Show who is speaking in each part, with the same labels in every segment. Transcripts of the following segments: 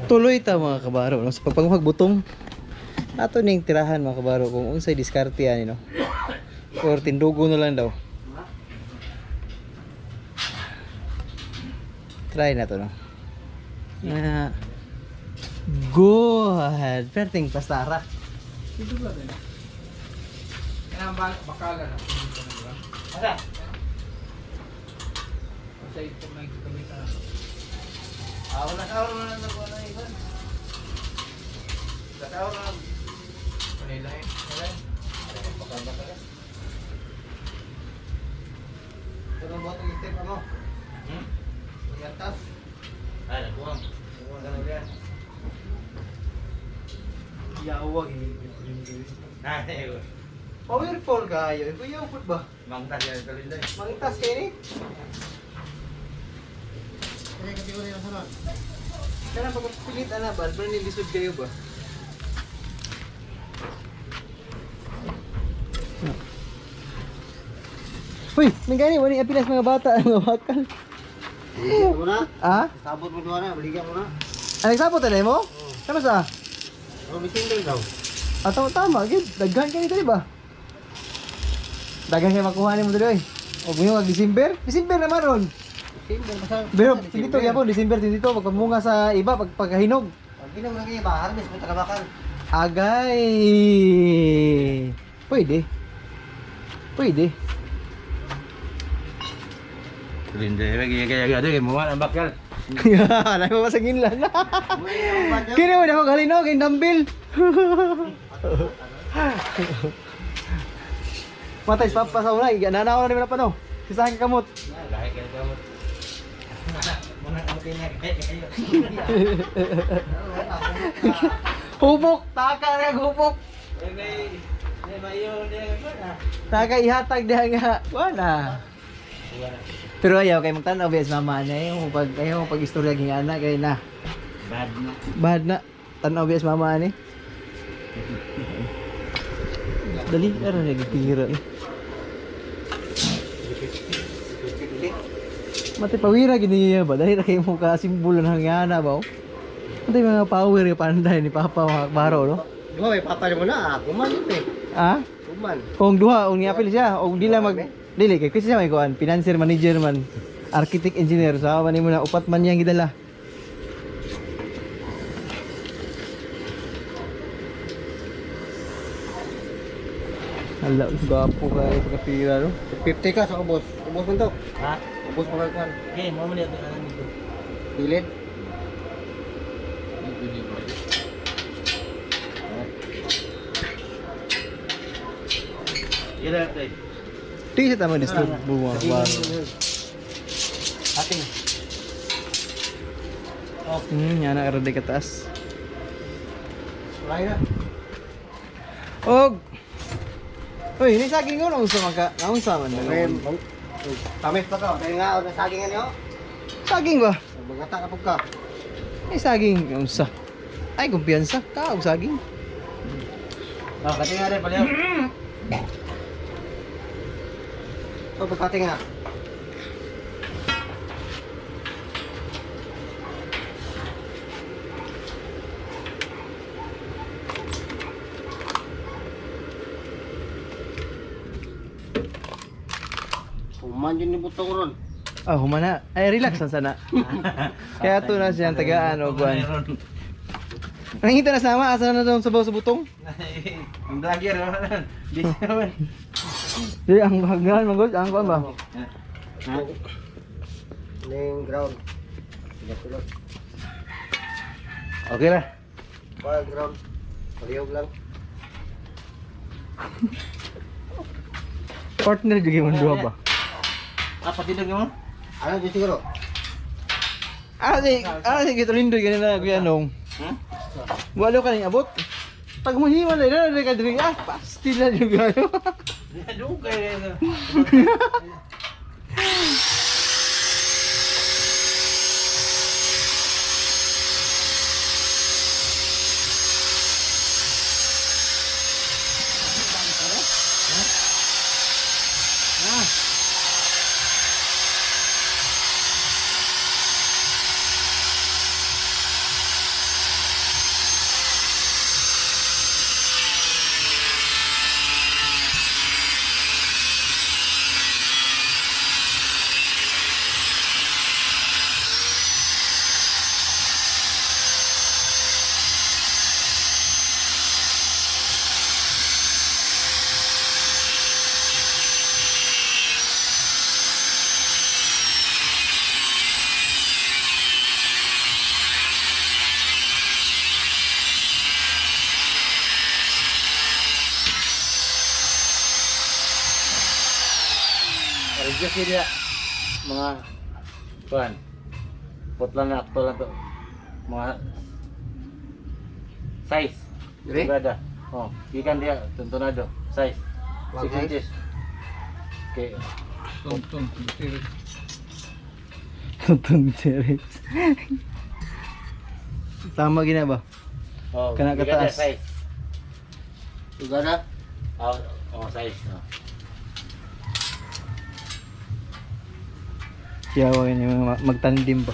Speaker 1: Tuloy ta, mga kabaro, no? Sa pagpanguhag butong. Ato ning tirahan, mga kabaro, kung unsay diskarte ani, no. Or tindugo na lang daw. Try na to, no. Ah, good. Perting pastara.
Speaker 2: Dito ba rin? Yan ang bakala na. Dito na, diba?
Speaker 1: Asa?
Speaker 2: Sa ito may gamitan na.
Speaker 1: Ah, wala ka wala na wala iban. Wala na.
Speaker 2: Wala lain. Wala.
Speaker 3: Pero mo itong step mo.
Speaker 1: Hmm?
Speaker 3: Iantas.
Speaker 1: Ay, nagkuwang.
Speaker 3: Nagkuwang ka na yan.
Speaker 1: Yawag eh.
Speaker 3: Ay,
Speaker 1: Powerful kayo. Kuya, upot ba?
Speaker 3: mangtas yan ito rin.
Speaker 1: Mangtas kayo ni?
Speaker 3: Kaya kategorya na sunod.
Speaker 1: Kaya pagpilit ana ba? Pero nilisod kayo ba? Uy, nagani wala apilas mga bata, mga bakal.
Speaker 3: Baligyan mo na.
Speaker 1: Ah?
Speaker 3: Sabot mo doon na, baligyan mo na.
Speaker 1: Ay, nagsabot na mo? Tama sa?
Speaker 3: Pero bising daw.
Speaker 1: Ah, tama, tama. Gid, daghan kayo dito, di ba? Daghan kayo makuha nimo dito, eh. O buyo kag December? December naman ron.
Speaker 3: December basta.
Speaker 1: Pero dito gyapon December dito pagpamunga sa iba pag pagkahinog.
Speaker 3: Pag ginom na kayo ba, harvest mo tagabakal.
Speaker 1: Agay. Pwede. Pwede.
Speaker 3: Linde, lagi kaya kaya kaya mo ang bakal.
Speaker 1: Alay mo sa ginlan. Kini mo na ako galinaw kay dambil. Matay sa papa sa una, nananaw na naman pa no. Sisahan ka kamot.
Speaker 3: Lahi kayo kamot. Muna kamutin na kayo.
Speaker 1: Hubok, taka na hubok.
Speaker 3: May may mayo na.
Speaker 1: Taka ihatag diha nga. Wala. Pero ayaw kay magtan-aw biya sa mama niya yung pag ayaw pag istorya ging ana kay na.
Speaker 3: Bad na.
Speaker 1: Bad na. Tan-aw biya sa mama ni. Dali, ano na gitira eh. Mati pawira gid niya ba? Dahil kay mo ka simbolo ng hangana ba? Oh? Mati mga power yung panday ni Papa mga baro, no?
Speaker 3: Di ba may papa mo na? Kuman yun eh.
Speaker 1: Ah?
Speaker 3: Kuman.
Speaker 1: Kung duha, kung niapil siya, o di lang mag dili kay kasi siya may kuan, financier manager man, architect engineer, sa man nimo na upat man niyang gidala. Hala, gapo kayo pagkatira, no?
Speaker 3: 50 ka sa ubos. Ubos man to. Ha? Ubos mo ka kuan.
Speaker 2: Okay, mo man ito na dito.
Speaker 3: Dilid.
Speaker 2: Ila tay.
Speaker 1: Di siya tama disturb mo mga kabaro.
Speaker 2: Ating.
Speaker 1: Yan na di kataas.
Speaker 3: Wala na.
Speaker 1: Og! Uy, ini saging ko, naunsa man ka? Naunsa man.
Speaker 3: Okay. Tamis pa ka. Dahil nga, na saging ano?
Speaker 1: Saging ba?
Speaker 3: Bagata ka po ka.
Speaker 1: Ay, saging. Naunsa. Ay, kumpiyansa. Ka, og saging.
Speaker 2: Ah, kati nga rin pala.
Speaker 3: So, pagkati nga. Human yun yung butong ron.
Speaker 1: Ah, humana. Ay, relax lang sana. Kaya ito na siyang tagaan o buwan. Nangita na sama, asa na daw sabaw sa butong?
Speaker 2: Ang vlogger naman. Busy naman.
Speaker 1: Di, ang hagdan, magod, ang kuwan ba?
Speaker 3: Ning ground. Tulog.
Speaker 2: Okay ra.
Speaker 3: Parang ground. Palihog lang.
Speaker 1: Partner juga yung duha ba?
Speaker 2: Ah, patindog mo?
Speaker 3: Ano di siguro?
Speaker 1: Ah, si Gito Lindoy, ganun na, kuya nung.
Speaker 2: Hmm?
Speaker 1: Walo ka ning abot. Pag muhiman na, na, ka diri, ah, pastil na juga.
Speaker 2: Dugay na.
Speaker 3: Adjust niya. Mga kuan. Putla na akto lang to. Mga size.
Speaker 2: Dire?
Speaker 3: Pulgada. Oh, gikan diha tuntunado. Size.
Speaker 2: Wag
Speaker 3: 6 inches. Okay.
Speaker 2: Tung tung.
Speaker 1: Tutong series. Tama gina ba?
Speaker 3: Oh,
Speaker 1: Kana
Speaker 3: gikan diha,
Speaker 1: kataas.
Speaker 3: size.
Speaker 4: Pulgada.
Speaker 3: Oh, oh size. Oh.
Speaker 1: Siyawa yun yung magtandim ba?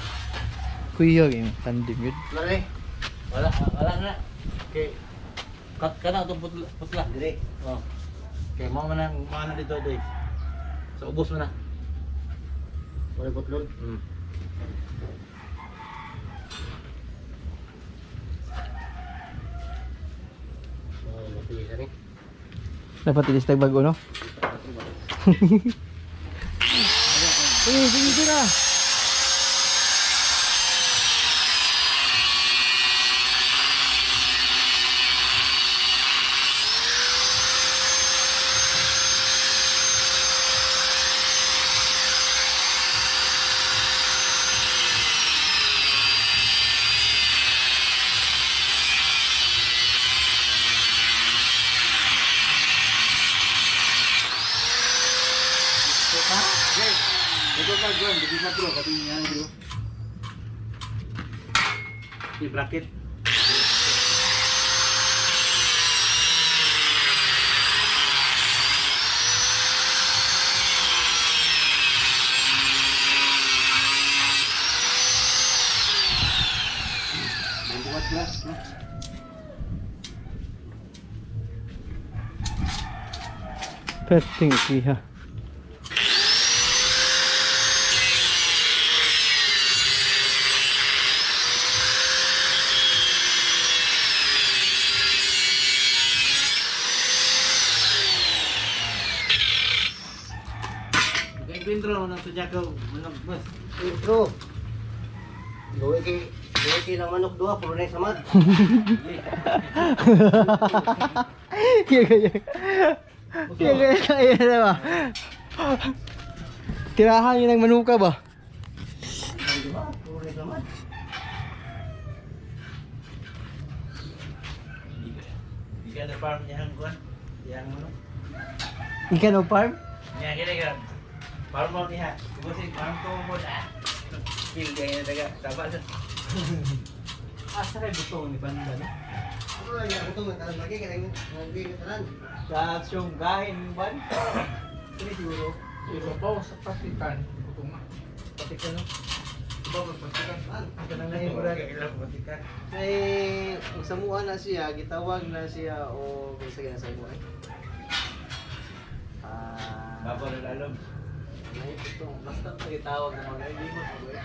Speaker 1: Kuya yun, tandim yun.
Speaker 4: Wala ni.
Speaker 3: Wala, wala na. Okay. Cut ka na itong putla. Putla.
Speaker 4: Dire.
Speaker 3: Oh. Okay, mo man ang mga na dito doy. Sa ubos mo na.
Speaker 4: Wala butlon. Oh, mapisa ni.
Speaker 1: Dapat ilis tag bago, no? Sige, sige, sige na.
Speaker 3: Ito ka gwan, dito na bro, kasi nga bro. I bracket.
Speaker 1: Perting ikiha.
Speaker 3: Kay Bindro nang tudya ko, manang bus.
Speaker 4: Intro. Luwi kay lang manok duha pulo na yung samad.
Speaker 1: Kaya kaya. Kaya kaya kaya na ba? Tirahan yun ang manuka ba?
Speaker 4: Duha pulo na yung samad.
Speaker 3: Di ka na farm niya ang kwan. Yang ano?
Speaker 1: Ikan o farm?
Speaker 3: Niya kini ka. Farm mo niya. Ubusin farm ko mo na. Feel kay na daga. Tama sa.
Speaker 2: Asa kay butong ni banda no?
Speaker 4: Ano lang yung butong tanan lagi kay nang nang tanan.
Speaker 1: That's yung gahin ban. Ini siguro.
Speaker 2: Ibabaw sa patikan. Butong na. Patikan no? Ibabaw sa patikan.
Speaker 1: Ang kanang nahimuran. Ay, ang samuan na siya, gitawag na siya o kung sa ginasamuan. Ah,
Speaker 3: Babo na lalom.
Speaker 1: ay, ito, basta pagitawag ng mga limot mo eh.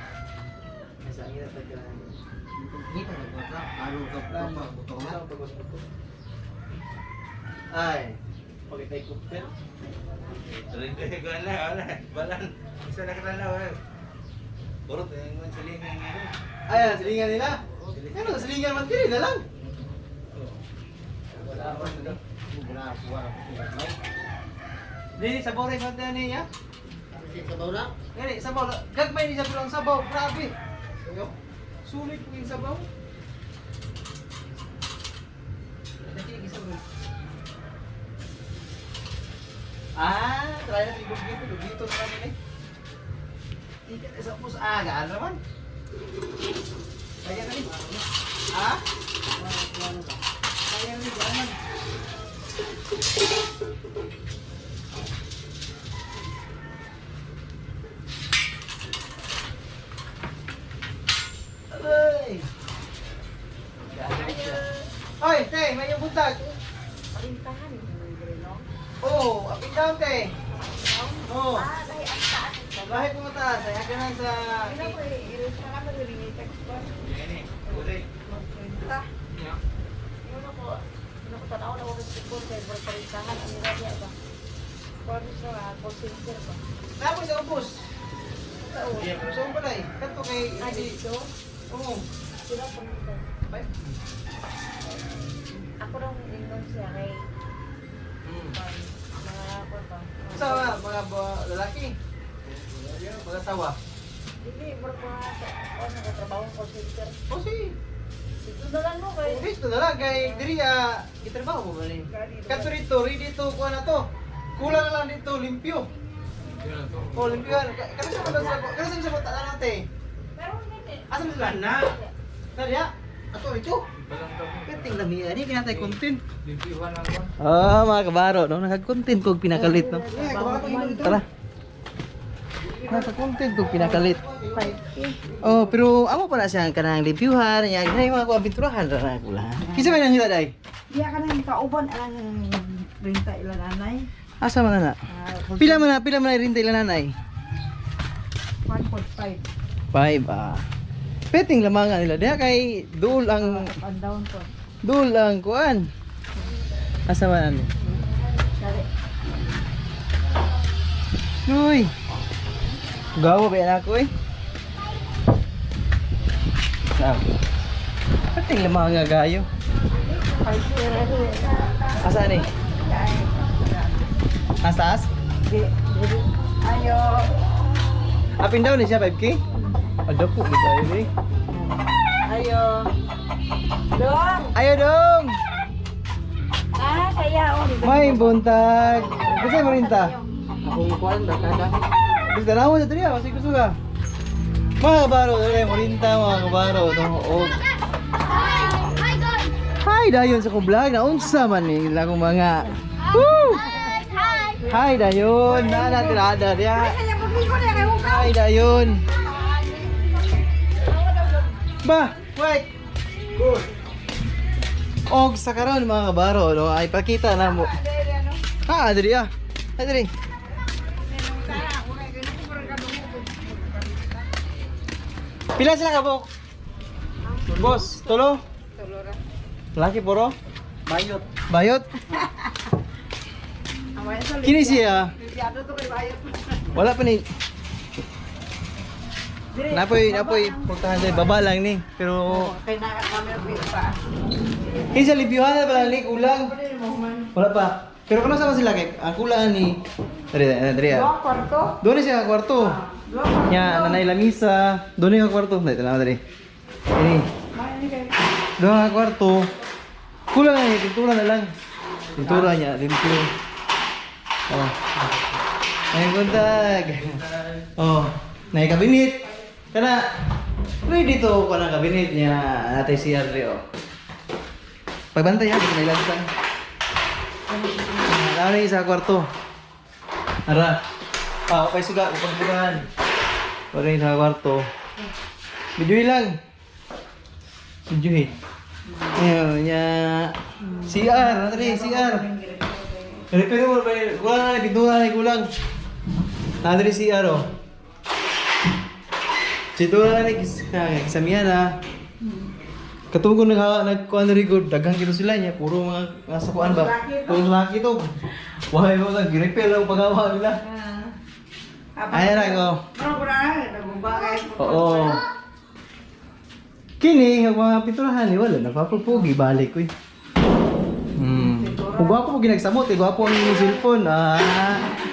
Speaker 1: Kasi ang ina taga
Speaker 4: Kita na ba? Ano ka pa butong na?
Speaker 1: Pagos mo to. Ay, pagitay cooker.
Speaker 3: Wala, wala. Balan. Isa na ka na wala. Burot eh, yung silingan nga.
Speaker 1: Ay, silingan nila. Ano, silingan man dili na lang.
Speaker 4: Wala pa na. Wala kuha ko may.
Speaker 1: Dili sa bore man niya.
Speaker 4: Kasi sa na.
Speaker 1: Ngani, sabaw. Gagmay ni siya pero ang sabaw, grabe. Sulit po yung sabaw. Ah, try natin lugito, lugito na kami eh. Ikat sa pus, ah, gaan naman. Kaya na rin. Ah? Kaya na rin, gaan man. Aray! Oy, te, may yung buntag.
Speaker 5: Parintahan, no?
Speaker 1: Oo, oh, up and down, te. Oo.
Speaker 5: Ah, dahil ang taas.
Speaker 1: Lahi po mataas, ay hanggang na sa...
Speaker 5: Ano ko eh, sana ko rin text ko. Magkwenta.
Speaker 2: Yeah.
Speaker 5: Yun ako, ano ko tanaw na ako sa sikon kay Bro Parintahan, ang nila ba? Kung sa call center ba?
Speaker 1: Tapos sa ubos.
Speaker 5: Totoo.
Speaker 1: Sa ubos na eh. Kanto kay...
Speaker 5: Ah, dito?
Speaker 1: Oo.
Speaker 5: Sila pamunta.
Speaker 1: Bye.
Speaker 5: Ako raw ingon siya kay mga kwan ba?
Speaker 1: Sa mga lalaki. Mag-asawa.
Speaker 5: Dili, murag mga ano ka trabaho call center.
Speaker 1: O si,
Speaker 5: Dito na lang no kay.
Speaker 1: dito na lang kay diri ah gitrabaho mo ba ni? Kato dito, ready to kuha na to. Kulang na lang dito limpyo. Oh, limpyo. Kano sa sa kano sa sa tanan te?
Speaker 5: Meron din eh.
Speaker 1: Asa man sila?
Speaker 3: Na.
Speaker 1: Nariya. Ato dito. Kating lami ani kinatay content.
Speaker 2: Limpihan lang ko.
Speaker 1: Ah, mga kabaro, no, nakakontent kog pinakalit, no. Tara. Nakakontent kog pinakalit.
Speaker 5: 5K.
Speaker 1: Oh, pero amo pa na siya ang kanang limpyuhan, nya ginay mga kuabenturahan ra na kula. Kinsa man ang hila day?
Speaker 5: Diya ka nang kauban ang renta ilan anay.
Speaker 1: Asa man na?
Speaker 5: Ah,
Speaker 1: Pila man na rinta ila nanay?
Speaker 5: 1.5.
Speaker 1: 5 ah. Peting lamangan nila diha kay duol ang
Speaker 5: Up and down to.
Speaker 1: duol ang kuan. Asa man ano?
Speaker 5: Dali.
Speaker 1: Uy. Gawa ba yan ako eh? Sao? Peting lamang nga gayo.
Speaker 5: 5K ra.
Speaker 1: Asa ni? Nasa taas?
Speaker 5: Di, di. Ayo.
Speaker 1: Up and down ni siya 5K? Ada po, di tayo eh.
Speaker 5: Ayo. Dong.
Speaker 1: Ayo dong!
Speaker 5: Ah, kaya oh. di ba?
Speaker 1: May buntag! Gusto mo rin ta?
Speaker 2: Akong kuan barkada.
Speaker 1: Gusto na ako sa diri, kasi gusto ka. Mga kabaro, dali mo rin ta mga kabaro. No? Og,
Speaker 6: Hi, guys!
Speaker 1: hi dayon sa kong vlog na unsa man ni ila kong mga. Woo!
Speaker 6: Hi! Hi!
Speaker 1: Hi dayon, na na tirada diya.
Speaker 5: Kaya pagliko na kayo ka.
Speaker 1: Hi dayon. Ba, wait. Good. Og sa karon mga kabaro no, ay pakita na mo. Ah, diri ah. Ah, diri. Pila sila ka bok? Boss, tulo? Laki puro?
Speaker 2: Bayot.
Speaker 1: Bayot? Kini siya. Wala pa ni. Napoy, napoy, puntahan dyan. Baba lang ni. Pero,
Speaker 5: Kay na kami pa.
Speaker 1: kini siya libyuhan na pala ni, kulang. Wala pa. Pero kano sama sila kay ang kulang ni. Dali, dali, dali.
Speaker 5: Dua kwarto.
Speaker 1: Doon na siya ang kwarto.
Speaker 5: Dua kwarto.
Speaker 1: Nya, nanay lamisa. Doon na yung kwarto. Dali, tanaw dali. Ini. Doon ang kwarto. Kulang na ni, pintura na lang. Pintura niya, limpyo. Oh. Ay, buntag. Oh, nay kabinet. Kana ready to ko na kabinet niya. Natay si Andre oh. Pagbantay ha, di ko nailantang. Ano yung isa kwarto? Ara. Ah, okay suga, upagbukahan. Wala yung sa kwarto. Videoy lang. Videoy. Ayun, niya. CR, Andre, CR. Repair mo, kulang na, pintura na, kulang. Andre, CR, oh. Pintura na, kisamihan na. Katong ko nag nagkuan na record, daghan kito sila niya, puro mga nasa kuan ba? Puro laki to. Why mo lang gi-repair lang pagawa nila. Ay ra ko.
Speaker 5: Pero pura nagumba kay.
Speaker 1: Oo. Kini ang mga pinturahan ni wala nagpapapugi balik ko. Kung gwapo mo ginagsamot, eh, gwapo ang inyong cellphone. Ah,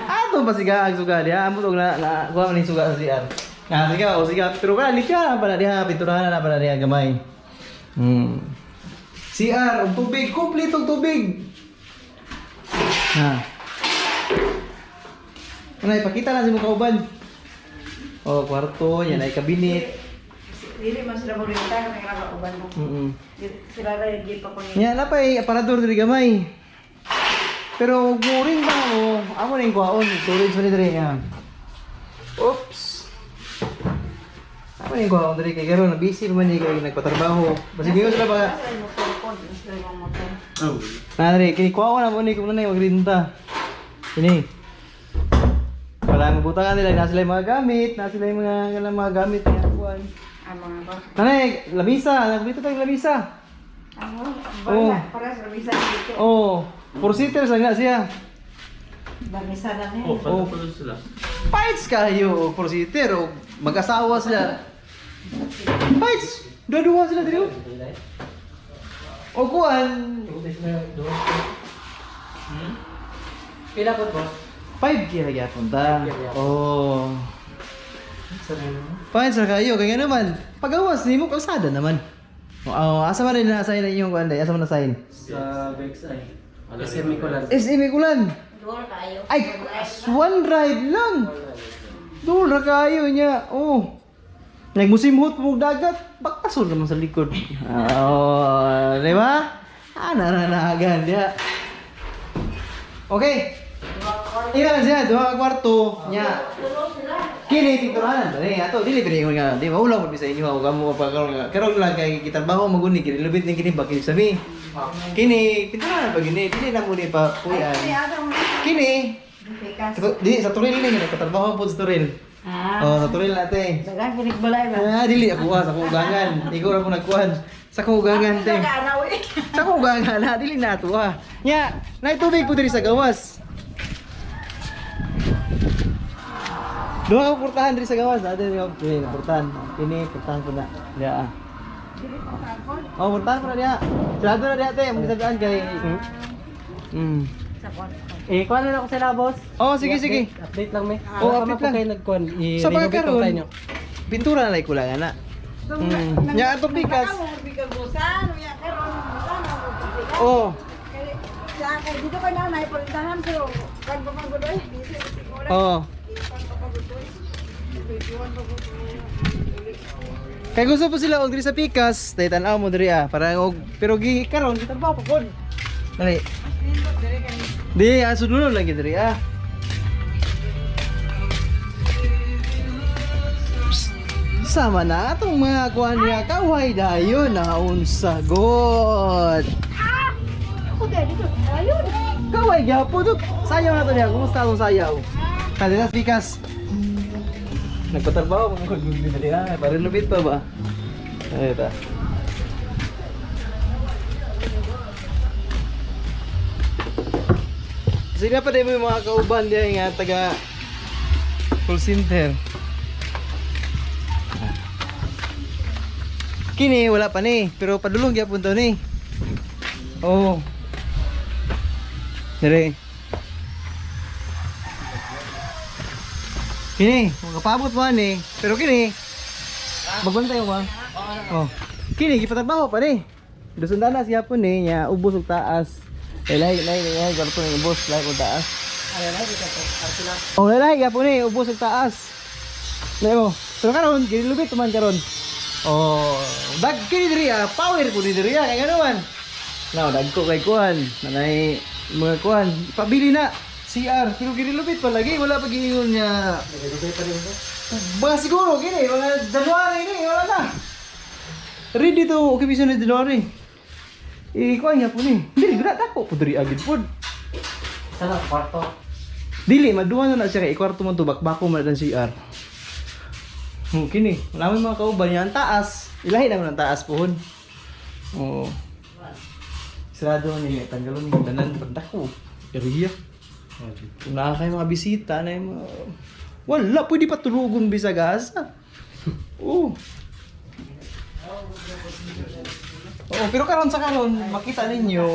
Speaker 1: ato pa siga ang suga diha. Amo tog na na kuha man ni suga sa CR. Ah, sige, o sige. Pero kana limpyo na pala diha, pinturahan na pala diha gamay. CR, og tubig, kompletong tubig. Ha. Ano, ipakita lang sa imong kauban. Oh, kwarto, yan ay kabinet.
Speaker 5: Dili man sila mo renta kay nga uban mo. Sila ra yung pa ko ni.
Speaker 1: Nya napay aparador diri gamay. Pero muring ba mo? Amo na yung kuhaon, storage man ni diri nga. Oops. Amo na yung kuhaon diri kay karon na busy pa man ni kay nagpatrabaho. Basig ingon sila ba?
Speaker 5: Sila mo cellphone, sila mo motor.
Speaker 3: Oh.
Speaker 1: Na diri kay kuhaon na mo ni kung nanay magrinta. Ini. Wala ang butangan nila, na sila yung mga gamit, na sila yung mga kanang mga gamit niya kuan.
Speaker 5: Ang mga ko.
Speaker 1: Nanay, lamisa, nagbito tayong lamisa.
Speaker 5: Ang
Speaker 1: Oh.
Speaker 5: wala para sa lamisa dito.
Speaker 1: Oh, four seaters lang na siya.
Speaker 5: Lamisa na ni.
Speaker 3: Oh, oh. Sila.
Speaker 1: Fights kayo, four seater o mag-asawa sila. Fights! Duha-duha sila dito. O kuan,
Speaker 2: Pila ko boss?
Speaker 1: 5K ra gyapon ta.
Speaker 2: 5K ra gyapon.
Speaker 1: Oh.
Speaker 2: Sa rin.
Speaker 1: Fine sir kayo kay nga naman. Pagawas nimo kalsada naman. Oh, asa man rin na sign na inyong kuan day? Asa man na sign?
Speaker 2: Sa BXI. SM Nicolan.
Speaker 1: SM Ikulan.
Speaker 5: Duol kayo.
Speaker 1: Ay, one ride lang. Doon ra kayo niya. Oh. Nagmusimhot mo og dagat, baktason naman sa likod. Oh, di ba? Ah, naranagan diya. Okay. Ila na siya, duha ka kwarto niya. Kini titurahan ba ni ato dili pini ingon nga di maulaw mo sa inyo ako kamo pa karon nga karon lang kay gitrabaho maguni kini lubit ning kini bakil sa mi. Kini pinturahan pa gini dili na mo ni pa puyan. Kini di sa turil ni nagkatrabaho po sa turil.
Speaker 5: Ah.
Speaker 1: Oh, sa turil natin.
Speaker 5: Dagan kinig balay ba?
Speaker 1: Ah, dili ako ah, sa kugangan. Ikaw ra ko nagkuhan. Sa kugangan te.
Speaker 5: Nag-araw eh.
Speaker 1: Sa kugangan na dili na ato ah. Nya, nay tubig po diri sa gawas. Duha ka portahan diri sa gawas. Ate, dili na portahan. Kini portahan ko na. Diya ah. Oh, portahan ko na diya. Sarado na diya te, magsadaan kay.
Speaker 5: Sa kwarto.
Speaker 2: Eh, kuan na ako sila, boss.
Speaker 1: Oh, sige sige.
Speaker 2: Update lang, may.
Speaker 1: Oh, update lang.
Speaker 2: Kayo nagkuan.
Speaker 1: Sa
Speaker 2: I-renovate
Speaker 1: pagkaroon,
Speaker 2: lang tayo.
Speaker 1: pintura na lang kulangan na. Nya atong pikas. Oh.
Speaker 5: Dito ka na naiparintahan pero kan pamagod ay busy.
Speaker 1: Oh. Kay gusto po sila og diri sa pikas, tay tan-aw mo diri ah, para og pero gi karon gitrabaho pa pod. Dali. Di ah sudlon lang gid diri ah. Psst. Sama na atong mga kuan niya kaway dayon na unsa god.
Speaker 5: Ako dito. Ayun.
Speaker 1: Kaway gyapon dok. Sayaw na to niya, kumusta akong sayaw? Kanila pikas. Nagpatrabaho ko mag diri ah, para lubit pa ba? Ay ta. Sila pa din mo yung mga kauban diyan nga taga call center. Kini wala pa ni, pero padulong gyapon to ni. Oh. Dire. Kini, makapabot mo ani, pero kini magbantay mo ba? Oh. Kini gipatrabaho pa ni. Dusundan na siya po ni, nya ubos og taas. Eh lahi lahi lahi kwarto ni ubos, lahi og taas. Oh, lahi gyapon ni, ubos og taas. Lahi mo. Pero karon gilubit man karon. Oh, dag kini diri ah, power ko ni diri ah, kay ngano man. Now, dagko kay kuan, nanay mga kuan, pabili na. CR, pero ginilupit pa lagi, wala pa giingon niya. Mga siguro, gini, mga January ni, wala na. Ready to occupation ni January. Eh, kuan nga po ni. Dili, guna dako po diri agad po.
Speaker 2: Sana, kwarto.
Speaker 1: Dili, maduha na na siya kay ikwarto man to, bakbako man ang CR. Kini, wala may mga kauban niya. Ang taas, ilahi naman ang taas pohon. Oo. Sarado ni tanggalon ni tanan pagdako. Area. Kung naa kay mga bisita na yung mga... Wala, pwede pa tulugon bisag asa. Oo. Oo, pero karon sa karon makita ninyo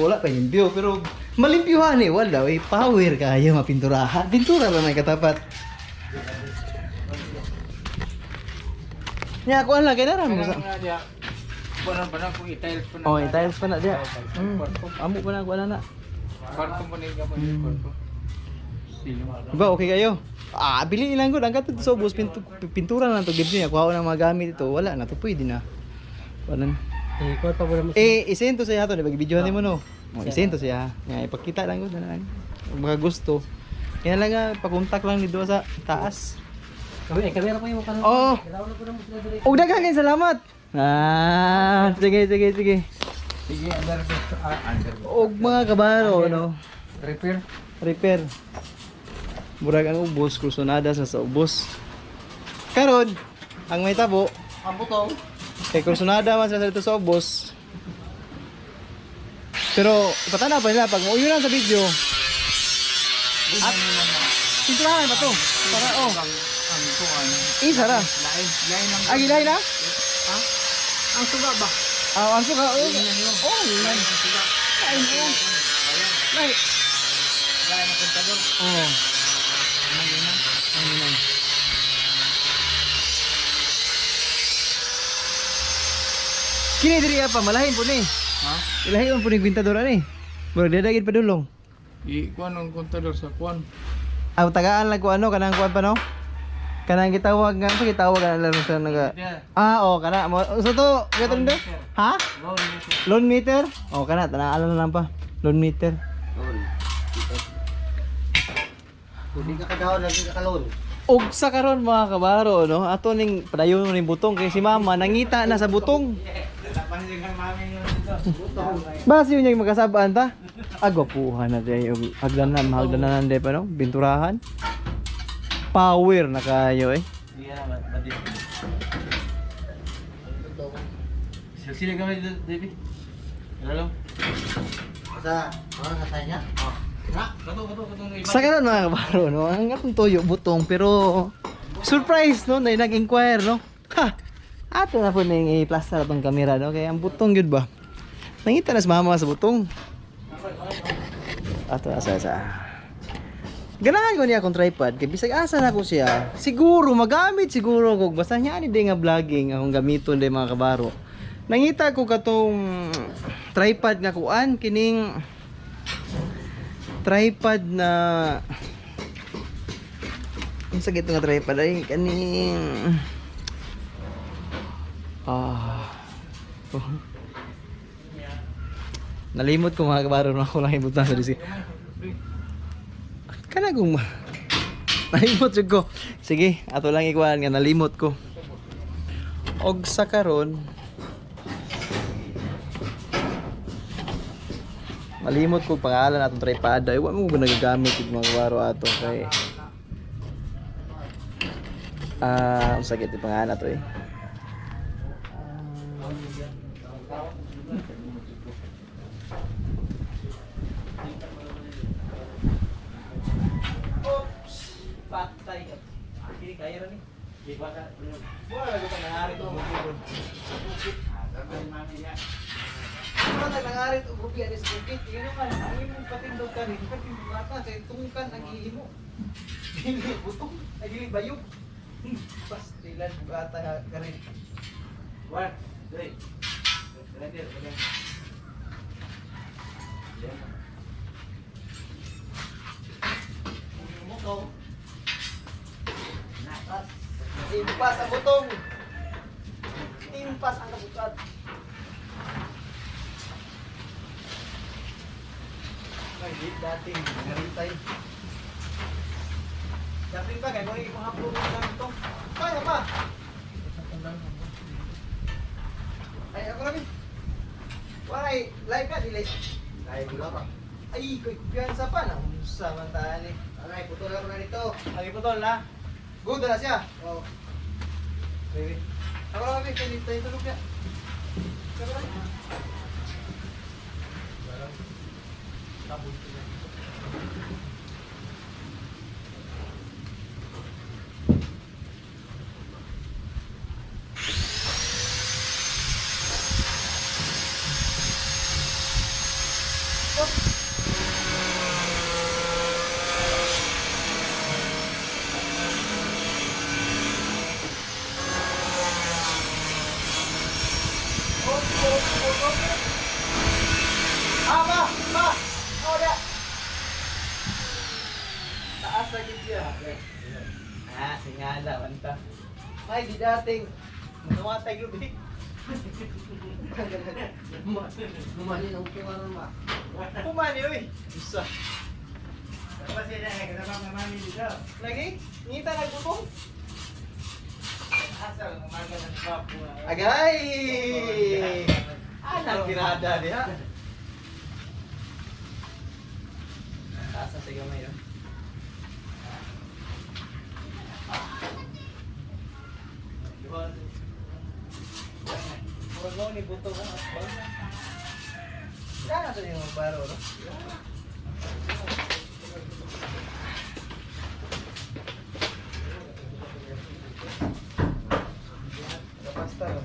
Speaker 1: wala pa limpyo pero malimpyuhan eh wala eh power kayo mapinturahan. Pintura ra may katapat. Nya kuan lang kay naram sa.
Speaker 2: Kuan pa na kung i-tiles pa na.
Speaker 1: Oh, tiles pa na diya. Amo pa na kuan na.
Speaker 2: Kwarto mo na yung gapon yung kwarto. Sino?
Speaker 1: Diba okay kayo? Ah, bili nilang gud ang katud sa ubos pintura na lang to gid niya kuha na mga gamit ito wala na to pwede na. Wala na.
Speaker 2: Eh, kuan pa mo naman.
Speaker 1: Eh, isento siya to, di ba? Gibidyohan mo no. Oh, isento siya. Nga ipakita lang gud na lang. Kung mga gusto. Kaya lang nga pakontak lang ni duha sa taas.
Speaker 2: Kami, eh, kamera po yung mukha.
Speaker 1: Oo.
Speaker 2: Kailangan na po naman sila diri.
Speaker 1: Og daghan kayong salamat. Ah, sige sige sige.
Speaker 2: Sige, under under.
Speaker 1: Og mga kabaro no.
Speaker 2: Repair.
Speaker 1: Repair. Murag ang ubos, kursunada sa ubos. Karon, ang may tabo,
Speaker 4: Ang butong.
Speaker 1: kay kursunada man sila dito sa ubos. Pero ipatanaw pa nila pag mauyo lang sa video. At pinturahan pa to. Para oh,
Speaker 2: Ang kuan.
Speaker 1: isa ra.
Speaker 2: Lain, lain ang
Speaker 1: Ay, gilahin na?
Speaker 2: ang suga ba?
Speaker 1: Ah, ang suka. Oh, oh, lain. Lain, oh. Lain.
Speaker 2: Kaya na kontador.
Speaker 1: Oo.
Speaker 2: Ano yun na?
Speaker 1: Ano na? Kini diri pa malahin po ni.
Speaker 2: Ha?
Speaker 1: Ilahi man po ni kwintador ani. Murag dadagin padulong.
Speaker 2: I kuan ang kontador sa kuan.
Speaker 1: Aw tagaan lang ko ano kanang kuan pa no? Kanang gitawag nga sa gitawag nga lang sa naga. Ah, oh kana mo so to gaton do? Ha? Loan meter? Oh kana tanaan na lang pa. Loan meter.
Speaker 4: Loan. Kung di ka kadahon, lagi ka kalon.
Speaker 1: Og sa karon mga kabaro no, ato ning padayon ning butong kay si mama nangita na sa butong. Basi yun yung magkasabaan ta. Agwapuhan na day og hagdanan, mahagdanan day pa no, binturahan. Power na kayo eh.
Speaker 3: Hindi na, madit. Sila kami dito, David. Lalo.
Speaker 4: Sa, ano sa tayo niya? Oh. Na?
Speaker 3: Kato, kato, kato.
Speaker 1: Sa karon mga kabaro no, ang atong toyo butong pero surprise no, na nag-inquire no. Ha. Ato na po ning i-plaster atong kamera no, kay ang butong gyud ba. Nangita na sa mama sa butong. Ato na sa sa. Ganahan ko niya akong tripod kay bisag asa na ko siya. Siguro magamit siguro ko basta niya ani day nga vlogging akong gamiton day mga kabaro. Nangita ko katong tripod nga kuan kining tripod na ang sakit nga tripod ay kaning ah oh. Nalimot ko mga kabaro na ako lang ibutan sa disi kana kung nalimot jud ko. Sige, ato lang ikuan nga nalimot ko. Og sa karon malimot ko pangalan atong tripod ay wa mo ko nagagamit og mga kabaro ato kay ah unsa gid pangalan ato eh. Oops! Patay. Kini kaya ra ni. Wala ko nangarit og bukid. Wala nangarit og bukid ani sa bukid. Ino man ang imong patindog kani, patindog ata kay tungkan ang ihimo. Dili butong, ay dili bayog. Pastilan bugata karin.
Speaker 3: One, three. Render, render.
Speaker 1: Impas ang butong. Impas ang kabukat. Ay, di dating naritay. Dating pa kay mo ipang-upload na itong. Kaya pa. Ay, ako lang. Walay, live ka dili.
Speaker 4: Ay, wala pa.
Speaker 1: Ay, koy kumpiyansa pa na. Unsa man taan eh.
Speaker 4: Aray, putol ako na dito.
Speaker 1: Ay, putol na. Good na siya.
Speaker 4: Oh.
Speaker 1: Baby. Ako lang kami, kaya tayo tulog na. Ako lang. Ah, ba! Ba! Oh, da! Taas na gid siya. Ah, singala, manta. Ay, di dating. Namatay lubi.
Speaker 4: Gumani ng upo ba?
Speaker 1: Pumani, uy. Isa.
Speaker 3: Tapos sila, kasama ka mami dito.
Speaker 1: Lagi? Ngita nagbutong?
Speaker 3: Asa, umaga ng papo.
Speaker 1: Agay! Anak tirada diha. Taas na siya gamay, oh. Murag mo ni buto ko asbal. Kaya na yung baro, no? Basta, no?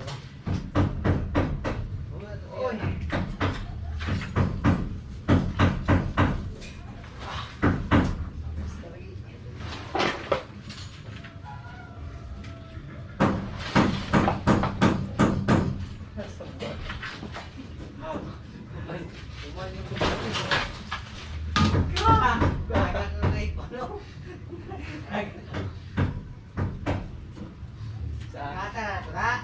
Speaker 1: Oy.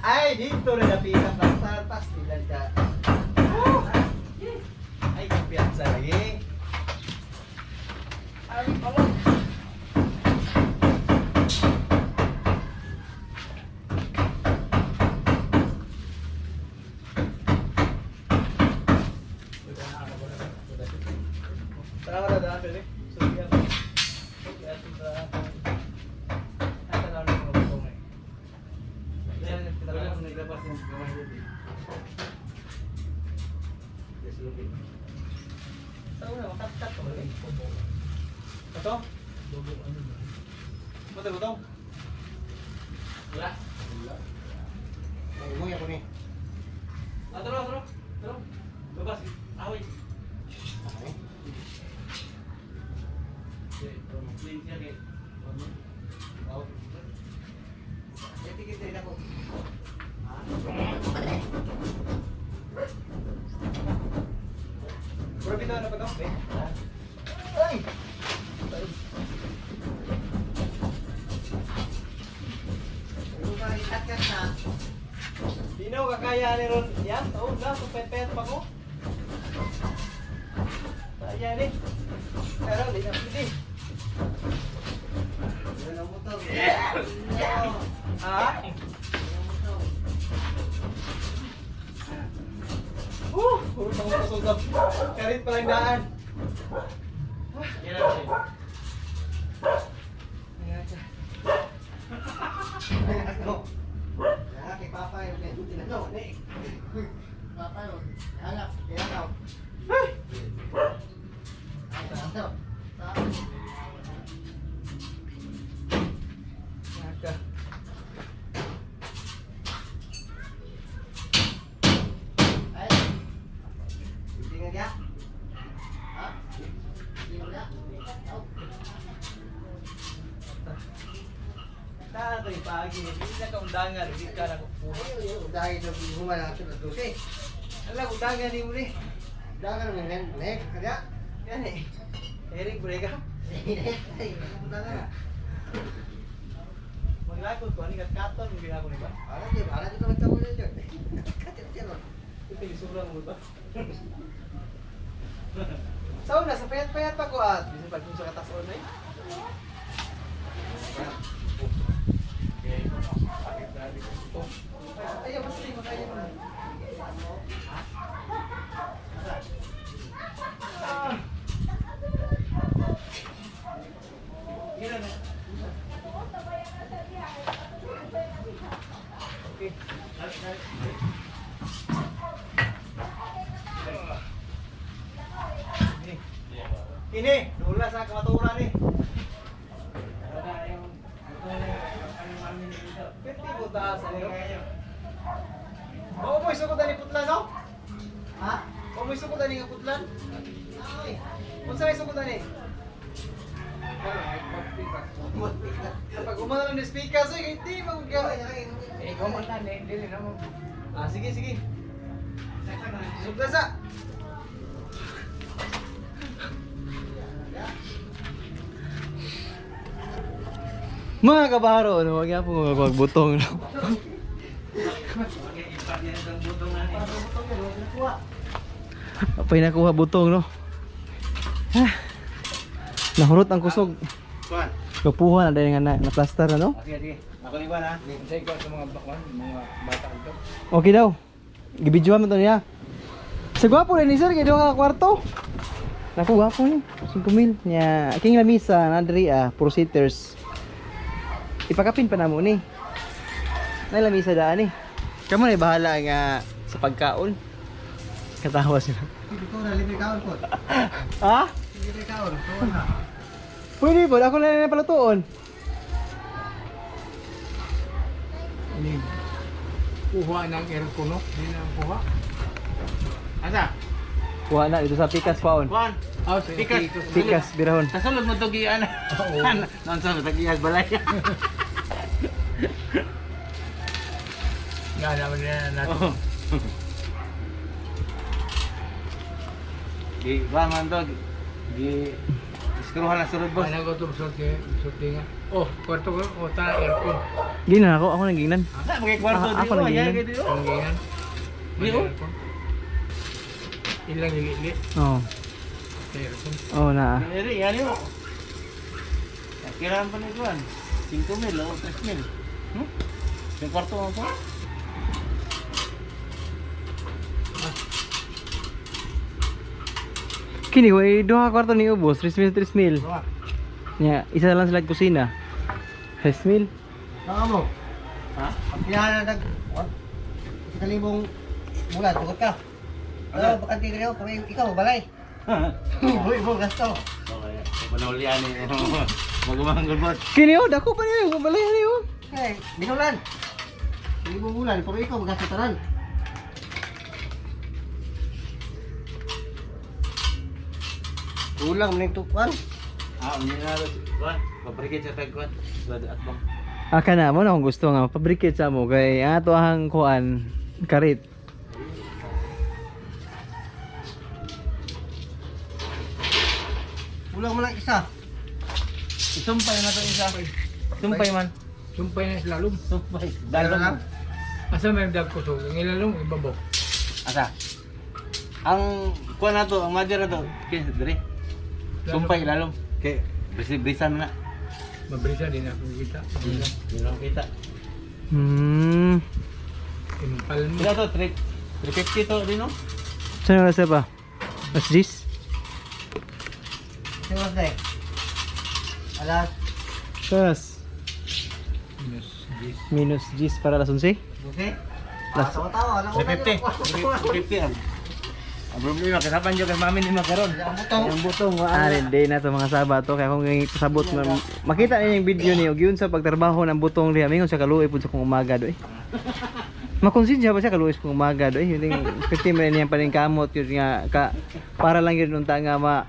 Speaker 1: Ay, dito na napita sa pastilan ka. Ay, kumpiyansa lagi.
Speaker 5: Ay, pala.
Speaker 1: Tara ka daan, pwede. Sugihan ko. Sugihan ko sa... Ay, tanaw na yung mga butong eh.
Speaker 3: Wala akong naglabas ng gamay dito. Yes, lubi.
Speaker 1: Sa una, makatkat ko ulit. Ito? Ito, butong?
Speaker 3: Wala.
Speaker 4: Ay, ako ni.
Speaker 3: Ah, tara, tara. Tara. Labas. Ahoy. Clean siya kay. Out.
Speaker 4: Tigil din ako.
Speaker 1: Puro bitaw na pa ito? Ay!
Speaker 4: Yung mga ikat na.
Speaker 1: Di na ako kakaya ni Ron. Yan, oo na, pupet-pet pa ko. Kaya ni. Pero di na pwede.
Speaker 4: Wala mo to.
Speaker 1: Ha? Puro pang kusog. Karit pa lang daan.
Speaker 3: Yan ang
Speaker 4: Ako. Kaya kay Papa yung medyo tinanaw na eh. Papa yun. Hanap. Kaya ka. Ay! Ano?
Speaker 1: Naka.
Speaker 4: Ay. Hindi nga niya. Ha? Hindi nga niya. Oh.
Speaker 1: Taa to ipagi. Hindi na ka undangan, hindi ka na kukuha.
Speaker 4: Ay, yun, dahil humala sa alas 12.
Speaker 1: Ala, undangan ni mo ni.
Speaker 4: Dagan ng nen, nek, kaya.
Speaker 1: Yan eh. Eric, bre ka.
Speaker 4: Ay, dagan.
Speaker 1: Maglakod ko, ani kat-katon, hindi ako ni ba?
Speaker 4: Ara di, ara di naman tawag yun. Katit yan.
Speaker 1: Ito yung sobrang mo ba? Sa una, sa payat-payat pa ko at bisan pag kung sa katason eh. Ay, mas hindi mo kaya mo. Okay. Ini. Ini, dula sa kamatura ni. Pwede mo taas, ano? Oo, mo isukod ani putlan, no?
Speaker 4: Ha?
Speaker 1: Oo, mo isukod ani nga putlan?
Speaker 4: Ay.
Speaker 1: Unsa may sukod ani? Pag umano lang ni speaker, so hindi mo
Speaker 4: Ay, ay,
Speaker 2: Eh, ikaw man na, dili na mo.
Speaker 1: Ah, sige, sige. Sugda sa. Mga kabaro, no, wag po magbutong, no. Apay nakuha butong, no. Ah. Nahurot ang kusog.
Speaker 3: Kuan.
Speaker 1: Kapuha na dahil nga na plaster na, no?
Speaker 3: Sige, sige. Ako ni Kuan ha.
Speaker 2: Unsay ko sa mga bakwan, mga bata ito.
Speaker 1: Okay daw. Gibidyohan mo to niya. Sa gwapo rin ni sir, kay duha ka kwarto. Naku, gwapo ni. 5,000 niya. King lamisa na diri ah, four seaters. Ipakapin pa namo ni. Nay lamisa daan ni. Kamo na bahala nga sa pagkaon. Katawa sila.
Speaker 4: Ikaw na libre kaon po.
Speaker 1: Ha?
Speaker 4: Libre kaon. Kaon na.
Speaker 1: Pwede po, ako na lang palutuon.
Speaker 2: Ini kuha ng aircon, no? Hindi na ang kuha.
Speaker 3: Asa?
Speaker 1: Kuha na dito sa pikas paon.
Speaker 3: Kuan.
Speaker 2: Oh, sa
Speaker 3: Pikas.
Speaker 1: Pikas birahon.
Speaker 3: Sa sulod mo to gian. Non sa tagiyas balay.
Speaker 2: Nga naman na natin.
Speaker 3: Di ba man to? Di iskruhan na sulod, boss.
Speaker 2: Ano ko ito, sulti, sulti nga. Oh, kwarto ko, oh, ta, aircon.
Speaker 1: Ginan ako, ako nang ginan.
Speaker 3: Na mga kwarto
Speaker 1: Ah,
Speaker 3: di
Speaker 1: ako
Speaker 3: oh,
Speaker 1: nang
Speaker 3: yan
Speaker 1: ginan.
Speaker 3: kay di oh.
Speaker 2: Ang ganyan.
Speaker 3: Di oh.
Speaker 2: Aircon. Ilang ilili,
Speaker 1: Oh.
Speaker 2: aircon.
Speaker 1: Oh na.
Speaker 3: Diri yan yo. Kailangan pa ni Juan. 5 mil o 3 mil. Hmm? Yung kwarto mo po?
Speaker 1: Kini ko eh, duha ka kwarto ni ubos, 3 mil 3 mil.
Speaker 4: Duha.
Speaker 1: Nya, isa lang sila kusina. 3 mil.
Speaker 4: Saka mo.
Speaker 3: Ha?
Speaker 4: Pag kinahalan nag... What? Isa kalibong bulan, tugot ka. Ano, bakante ka rin ako, ikaw, balay. Ibo, ibo, gasto.
Speaker 3: Okay. Panulian ni. Magumanggol boss.
Speaker 1: Kini oh, dako pa niyo, balay ni oh.
Speaker 4: Eh, binulan. Libong bulan, pero ikaw, gasto tanan. Kulang man yung tukuan.
Speaker 3: Ah, hindi na Juan. Pabrikit sa tagkuan. At bang.
Speaker 1: Ah, kana mo na kung gusto nga pabrikit sa mo kay ang ato ang kuan karit.
Speaker 4: Kulang man ang isa.
Speaker 3: Isumpay na to isa. Sumpay man.
Speaker 2: Sumpay na sa lalom.
Speaker 3: Sumpay.
Speaker 4: Dalawa lang.
Speaker 3: Dalom.
Speaker 2: Asa may dag ko so, ang ilalom, ibabaw.
Speaker 3: Asa? Ang kuan na to, ang mother na to. Okay, diri. Sumpay lalom. Kay brisi brisan na.
Speaker 2: Mabrisa din ako kita. Mabrisa.
Speaker 3: Hindi lang kita.
Speaker 2: Impal mo.
Speaker 3: Pila to, 3 350 to din no?
Speaker 1: Saan oras na pa? Mas 10?
Speaker 4: Isa oras na eh. Alas
Speaker 1: Tas
Speaker 2: Minus 10.
Speaker 1: minus 10 para alas 11.
Speaker 4: 12.
Speaker 1: Las-
Speaker 4: Ah, tawa-tawa. Alam ko
Speaker 3: 350. 350 ang. Ang problema kasapan jud kay mami ni makaron.
Speaker 4: Ang butong.
Speaker 3: Ang butong
Speaker 1: Ah, hindi na to mga saba to kaya kung pasabot na makita niyo yung video niyo gyud sa pagtrabaho ng butong diha mingon sa kaluoy pud sa kung umaga do eh. Makonsensya ba siya kaluoy sa kung umaga do eh. Yun yung 50 man niyang paningkamot yun nga ka para lang yun unta nga ma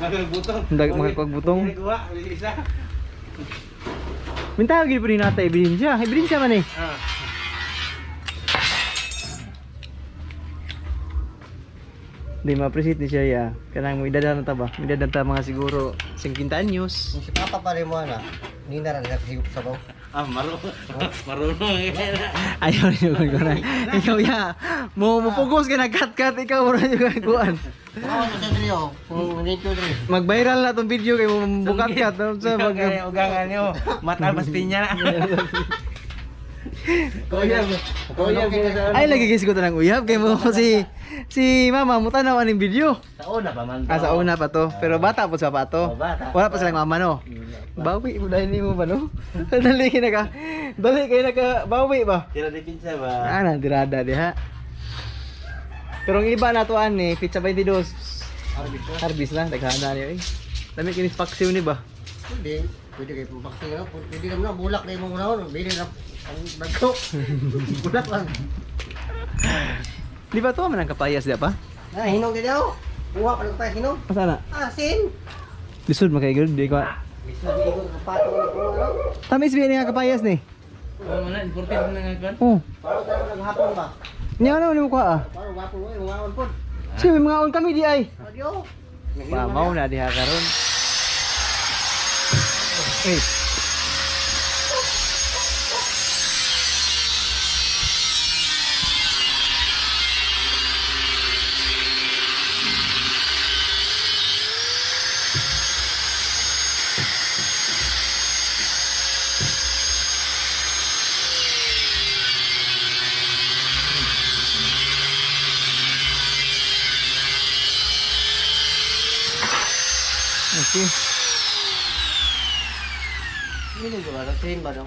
Speaker 3: Magagbutong.
Speaker 1: Magagbutong.
Speaker 3: Kuha, isa.
Speaker 1: Minta gyud pud ni nata ebidensya. Ebidensya man eh.
Speaker 3: Ah.
Speaker 1: Di ma-appreciate ni siya ya. Kanang mo edad na ta ba? Edad na ta mga siguro 50 anyos.
Speaker 4: Kung si Papa pa rin mo na, hindi na rin nagsigop sa baw.
Speaker 3: Ah, marunong. Marunong.
Speaker 1: Ayaw niyo ko na. Ikaw ya. Mo mupugos ka nagkat-kat ikaw ora niyo kuan.
Speaker 4: Baka mo sa diri oh, kung dito diri.
Speaker 1: Mag-viral na tong video kay mo bukat-kat no sa
Speaker 3: Mag
Speaker 1: mag
Speaker 3: ugangan niyo. Mata pinya na. Kuya, kuya
Speaker 1: Ay lagi guys ko tanang uyab kay mo si si mama mo tanaw aning video.
Speaker 3: Sa una pa man.
Speaker 1: Ah, sa una pa to. Pero bata po sa pa to.
Speaker 3: Oh, bata.
Speaker 1: Wala pa silang mama no. Bawi mo dahil nimo ba no? Dali kay naka dali kay naka bawi ba?
Speaker 3: Tira di pinsa ba?
Speaker 1: Ah, nandirada diha. Pero ang iba na to ani, pizza 22. Harvest na, daghana niyo eh. Dami kini paksiw ni ba?
Speaker 4: Pwede, pwede kay pambakti no. Pwede naman na bulak na imong unahon, bili na ang bagko. Bulak lang.
Speaker 1: Di ba to man ang kapayas di pa?
Speaker 4: Na hinog di daw. Kuha pa lang tayo hinog.
Speaker 1: Asa na?
Speaker 4: Ah, sin.
Speaker 1: Lisod man kay gud di ko.
Speaker 4: Lisod ko ang patong na kuha no.
Speaker 1: Tamis biya ni nga kapayas ni.
Speaker 3: Oh, man, important na nga kan.
Speaker 1: Oh.
Speaker 4: Parang tayo naghapon ba?
Speaker 1: Nya ano ni mo kuha ah?
Speaker 4: Parang wapo mo, mga pod.
Speaker 1: Siya may mga on kami di ay.
Speaker 4: Adio.
Speaker 1: Mamaw na diha karon. Eh. Okay.
Speaker 4: Hinog ba? Sin ba daw?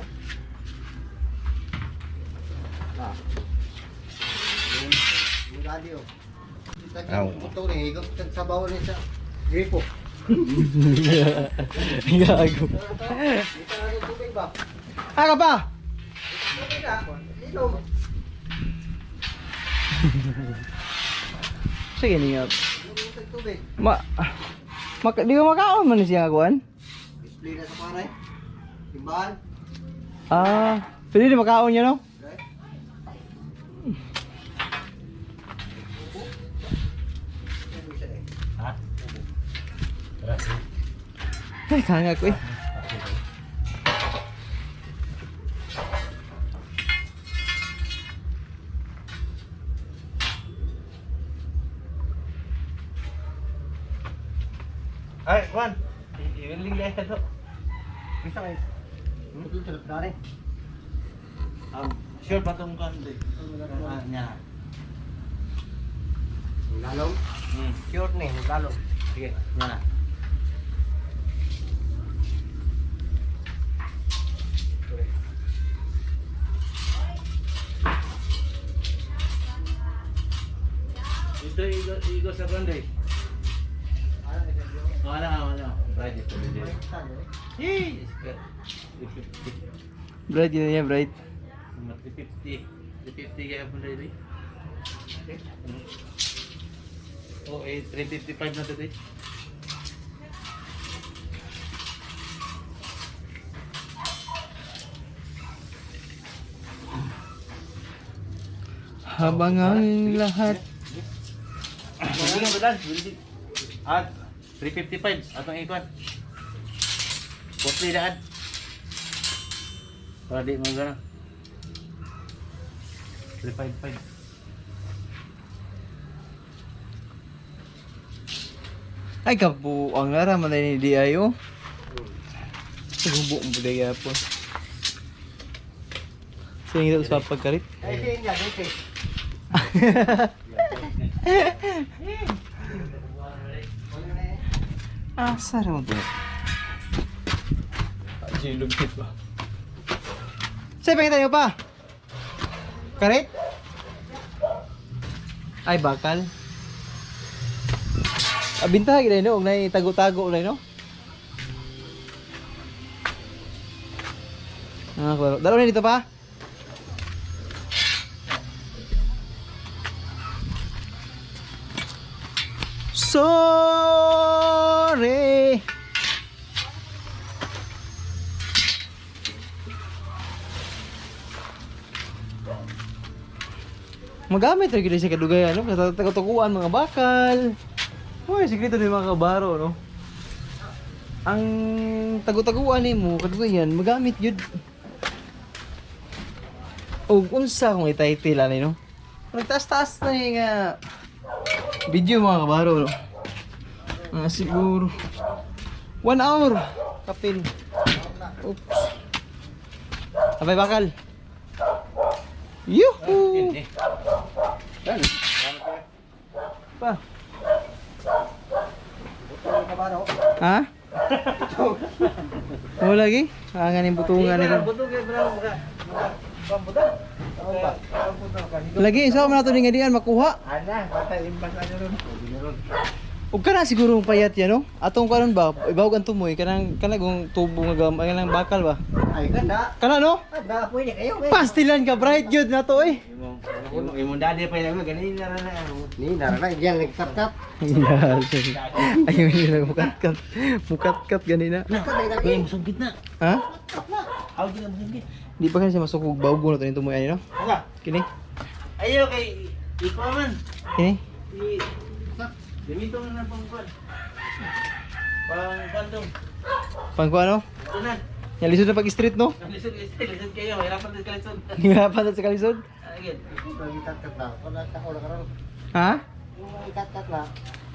Speaker 4: Ah. Mugadi oh.
Speaker 3: Aw.
Speaker 4: Butong ni higop sa sabaw ni sa gripo.
Speaker 1: Gago.
Speaker 4: Dito na yung tubig ba?
Speaker 1: Ah, ka pa?
Speaker 4: Tubig na. Inom.
Speaker 1: Sige niyo.
Speaker 4: Inom yung tubig.
Speaker 1: Ma Mak di ko makaon man siya kuan.
Speaker 4: Display na sa panay. Timbahan.
Speaker 1: Ah, pwede di makaon niya no?
Speaker 4: Okay.
Speaker 1: Ay, kanga ko eh.
Speaker 3: Ay, Juan. I-willing dahil ito.
Speaker 4: Bisa kay. Ito tulog na rin.
Speaker 3: Sure pa itong kanto eh. Ah, niya.
Speaker 4: Lalong. Sure ni, lalong.
Speaker 3: Sige, niya na. Ito, igo, igo sa kondo eh. Wala, wala. Bright ito, bright. Yay! 350.
Speaker 1: Bright yun niya, bright.
Speaker 3: 350. 350 kaya po na rin. Oh, eh, 355 na today.
Speaker 1: Habang ang lahat.
Speaker 3: Building ang badan, building. At 355 atong ikon. 40 daan. Para di mo gana. 355.
Speaker 1: Ay, kabuang na raman na ni DI oh. Gubo ang budaya po. Sige, ito sa pagkarit.
Speaker 4: Ay, siya niya, dito.
Speaker 1: Ah, sara mo to. Jilubit ba? Say, pangita niyo pa! Karit? Ay, bakal. Abinta, gina no? Huwag na tago-tago na no? Ah, klaro. Dalawa na dito pa? Sorry. Magamit rin gid siya kadugay ano, sa tago-taguan mga bakal. Uy, sikreto ni mga kabaro no. Ang tago-taguan nimo kadugayan magamit gyud. Og unsa kung i-title ani no? Nagtaas-taas na yung nga video mga kabaro no. Ah, siguro 1 hour kapil. Oops. Abay bakal. Yuhu! Pa. Ha? Wala lagi? Ah, ganing butungan nila. Lagi, sa man nato ni nga dian makuha.
Speaker 2: Ana, bata imbas na ron.
Speaker 1: Ug kana siguro ang payat yan, no? Atong karon ba, ibawag ang tumoy kanang kanang tubo nga gam, ay kanang bakal ba?
Speaker 4: Ay, ganda.
Speaker 1: Kana no?
Speaker 4: Ganda, pwede kayo. eh.
Speaker 1: Pastilan ka bright yun na to eh.
Speaker 3: Imong imong dali pa yung ganin na na.
Speaker 4: Ni, narana, diyan, nagtap-tap.
Speaker 1: Yes. Ayun nila mukat-kat. Mukat-kat ganina.
Speaker 3: Uy, masungkit na.
Speaker 1: Ha?
Speaker 3: How gina masungkit?
Speaker 1: Di pa kasi masukog bawgo na to ni tumoy ani no?
Speaker 3: Aga.
Speaker 1: Kini.
Speaker 3: Ayo kay ikaw man.
Speaker 1: Kini.
Speaker 3: I Gamito na ng pangkuan. Pang kantong.
Speaker 1: Pangkuan no?
Speaker 3: Ito na.
Speaker 1: Yan lisod na pag street no?
Speaker 3: Lisod, lisod, lisod kayo. Hirapan din kalisod.
Speaker 1: Hirapan na sa kalisod.
Speaker 3: Again.
Speaker 4: Nagtatap na. Wala ka, wala ka ron.
Speaker 1: Ha?
Speaker 4: Nagtatap na.